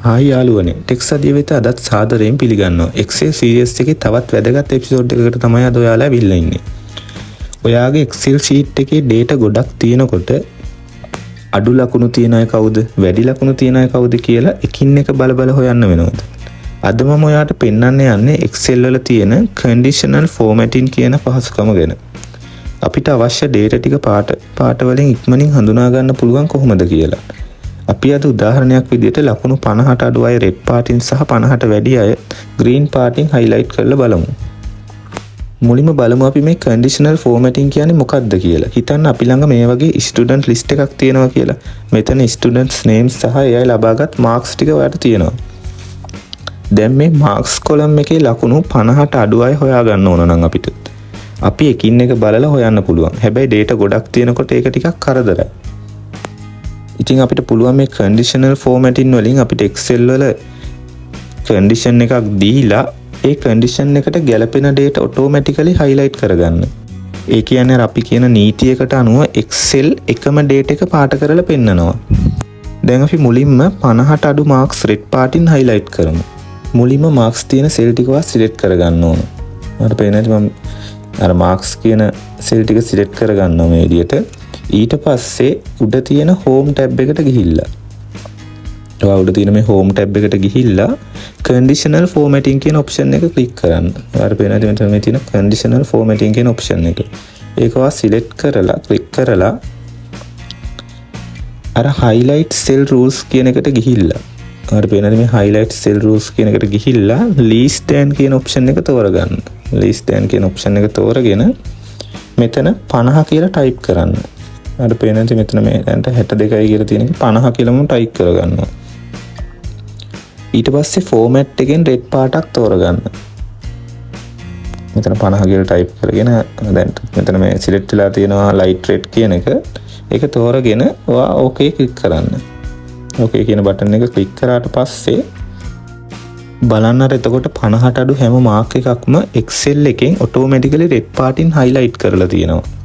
Hi යාළුවනේ, tech සදිය වෙත අදත් සාදරයෙන් පිළිගන්නවා. Excel series එකේ තවත් වැදගත් එපිසෝඩ් එකකට තමයි අද ඔයාලා ඇවිල්ලා ඉන්නේ. ඔයාගේ Excel sheet එකේ data ගොඩක් තියෙනකොට අඩු ලකුණු තියෙන අය කවුද, වැඩි ලකුණු තියෙන අය කවුද කියලා එකින් එක බල බල හොයන්න වෙනවද? අද මම ඔයාට පෙන්වන්න යන්නේ Excel වල තියෙන conditional formatting කියන පහසුකම ගැන. අපිට අවශ්‍ය data ටික පාට පාට වලින් ඉක්මනින් හඳුනා ගන්න පුළුවන් කොහොමද කියලා. අපි අද උදාහරණයක් විදිහට ලකුණු 50ට අඩු අය රෙඩ් පාටින් සහ 50ට වැඩි අය ග්‍රීන් පාටින් හයිලයිට් කරලා බලමු. මුලින්ම බලමු අපි මේ කන්ඩිෂනල් ෆෝමැටිං කියන්නේ මොකක්ද කියලා. හිතන්න අපි ළඟ මේ වගේ ස්ටුඩන්ට් ලිස්ට් එකක් තියෙනවා කියලා. මෙතන ස්ටුඩන්ට්ස් නේම්ස් සහ ඒ අය ලබාගත් මාක්ස් ටික ඔයාලට තියෙනවා. දැන් මේ මාක්ස් කොලම් එකේ ලකුණු 50ට අඩු අය හොයාගන්න ඕන නම් අපිට, අපි එකින් එක බලලා හොයන්න පුළුවන්. හැබැයි ඩේටා ගොඩක් තියෙනකොට ඒක ටිකක් කරදරයි. ඉතින් අපිට පුළුවන් මේ කන්ඩිෂනල් ෆෝමැටින් වලින් අපිට Excel වල කන්ඩිෂන් එකක් දීලා ඒ කන්ඩිෂන් එකට ගැලපෙන ඩේටා ඔටෝමැටිකලි හයිලයිට් කරගන්න. ඒ කියන්නේ අර අපි කියන නීතියකට අනුව Excel එකම ඩේටා එක පාට කරලා පෙන්නනවා. දැන් අපි මුලින්ම 50ට අඩු මාක්ස් රෙඩ් පාටින් හයිලයිට් කරමු. මුලින්ම මාක්ස් තියෙන සෙල් ටික ඔයා සිලෙක්ට් කරගන්න ඕන. මට පේනවා ඇති මම අර මාක්ස් කියන සෙල් ටික සිලෙක්ට් කරගන්නවා මේ විදිහට. ඊට පස්සේ උඩ තියෙන හෝම් ටැබ් එකට ගිහිල්ලා, ඔයා උඩ තියෙන මේ හෝම් ටැබ් එකට ගිහිල්ලා කන්ඩිෂනල් ෆෝමැටිං කියන ඔප්ෂන් එක ක්ලික් කරන්න. ඔයාලට පේනවා ඇති මෙතන මේ තියෙන කන්ඩිෂනල් ෆෝමැටිං කියන ඔප්ෂන් එක. ඒක ඔයා සිලෙක්ට් කරලා ක්ලික් කරලා අර හයිලයිට් සෙල් රූල්ස් කියන එකට ගිහිල්ලා, ඔයාලට පේනවා ඇති මේ හයිලයිට් සෙල් රූල්ස් කියන එකට ගිහිල්ලා ලීස් දෑන් කියන ඔප්ෂන් එක තෝරගන්න. ලීස් දෑන් කියන ඔප්ෂන් එක තෝරගෙන මෙතන 50 කියලා ටයිප් කරන්න. අර පේන ඇති මෙතන මේ දැන්ට 62යි කියලා තියෙන එක 50 කියලාම ටයිප් කරගන්නවා. ඊට පස්සේ ෆෝමැට් එකෙන් රෙඩ් පාටක් තෝරගන්න. මෙතන 50 කියලා ටයිප් කරගෙන දැන් මෙතන මේ සිලෙක්ට් වෙලා තියෙනවා ලයිට් රෙඩ් කියන එක. ඒක තෝරගෙන ඔයා ඕකේ ක්ලික් කරන්න. ඕකේ කියන බටන් එක ක්ලික් කරාට පස්සේ බලන්න, අර එතකොට 50ට අඩු හැම මාක් එකක්ම Excel එකෙන් ඔටෝමැටිකලි රෙඩ් පාටින් හයිලයිට් කරලා තියෙනවා.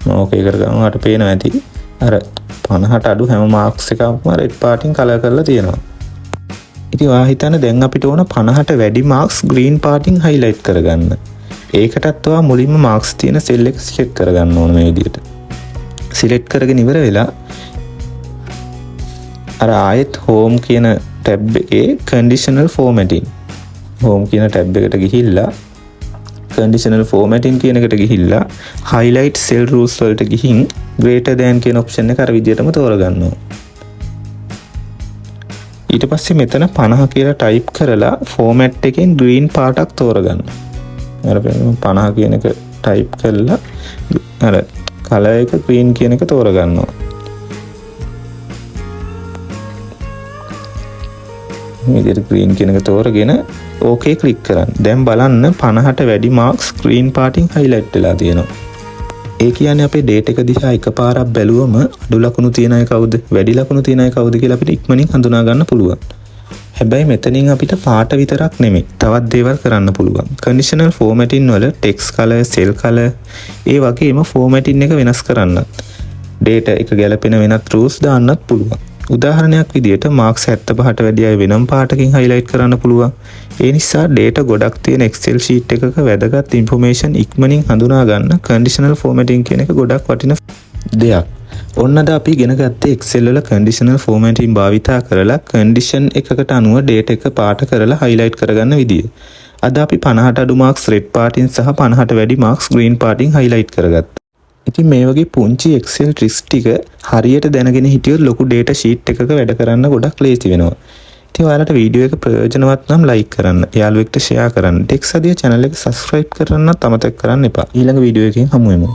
මම ඕකේ කරගමු. ඔයාලට පේනවා ඇති අර 50ට අඩු හැම මාක්ස් එකක්ම රෙඩ් පාටින් කලර් කරලා තියෙනවා. ඉතින් ඔයා හිතන්න දැන් අපිට ඕන 50ට වැඩි මාක්ස් ග්‍රීන් පාටින් හයිලයිට් කරගන්න. ඒකටත් ඔයා මුලින්ම මාක්ස් තියෙන සෙල් එක සිලෙක්ට් කරගන්න ඕන මේ විදිහට. සිලෙක්ට් කරගෙන ඉවර වෙලා අර ආයෙත් හෝම් කියන ටැබ් එකේ කන්ඩිෂනල් ෆෝමැටින්, හෝම් කියන ටැබ් එකට ගිහිල්ලා කන්ඩිෂනල් ෆෝමැටින් කියන එකට ගිහිල්ලා හයිලයිට් සෙල් රූල්ස් වලට ගිහින් ග්‍රේටර් දෑන් කියන ඔප්ෂන් එක අර විදිහටම තෝරගන්නවා. ඊට පස්සේ මෙතන 50 කියලා ටයිප් කරලා ෆෝමැට් එකෙන් ග්‍රීන් පාටක් තෝරගන්න. අර 50 කියන එක ටයිප් කරලා අර කලර් එක ග්‍රීන් කියන එක තෝරගන්නවා. මේ විදිහට ග්‍රීන් කියන එක තෝරගෙන ඕකේ ක්ලික් කරන්න. දැන් බලන්න 50ට වැඩි මාක්ස් ග්‍රීන් පාටින් හයිලයිට් වෙලා තියෙනවා. ඒ කියන්නේ අපේ ඩේටා එක දිහා එකපාරක් බැලුවම අඩු ලකුණු තියෙන අය කවුද, වැඩි ලකුණු තියෙන අය කවුද කියලා අපිට ඉක්මනින් හඳුනා ගන්න පුළුවන්. හැබැයි මෙතනින් අපිට පාට විතරක් නෙමෙයි, තවත් දේවල් කරන්න පුළුවන්. කන්ඩිෂනල් ෆෝමැටින් වල ටෙක්ස්ට් කලර්, සෙල් කලර්, ඒ වගේම ෆෝමැටින් එක වෙනස් කරන්නත්, ඩේටා එක ගැලපෙන වෙනත් රූල්ස් දාන්නත් පුළුවන්. උදාහරණයක් විදියට මාක්ස් 75ට වැඩි අය වෙනම පාටකින් හයිලයිට් කරන්න පුළුවන්. ඒ නිසා ඩේටා ගොඩක් තියෙන Excel sheet එකක වැදගත් ඉන්ෆර්මේෂන් ඉක්මනින් හඳුනා ගන්න කන්ඩිෂනල් ෆෝමැටින් කියන එක ගොඩක් වටින දෙයක්. ඔන්න අද අපි ඉගෙන ගත්තේ Excel වල කන්ඩිෂනල් ෆෝමැටින් භාවිතා කරලා කන්ඩිෂන් එකකට අනුව ඩේටා එක පාට කරලා හයිලයිට් කරගන්න විදිය. අද අපි 50ට අඩු මාක්ස් රෙඩ් පාටින් සහ 50ට වැඩි මාක්ස් ග්‍රීන් පාටින් හයිලයිට් කරගත්තා. ඉතින් මේ වගේ පුංචි Excel tricks ටික හරියට දැනගෙන හිටියොත් ලොකු ඩේටා ෂීට් එකක වැඩ කරන්න ගොඩක් ලේසි වෙනවා. ඉතින් ඔයාලට වීඩියෝ එක ප්‍රයෝජනවත් නම් ලයික් කරන්න, යාළුවෙක්ට ෂෙයා කරන්න, ටෙක් සදිය channel එක සබ්ස්ක්‍රයිබ් කරන්නත් අමතක කරන්න එපා. ඊළඟ වීඩියෝ එකකින් හමු වෙමු.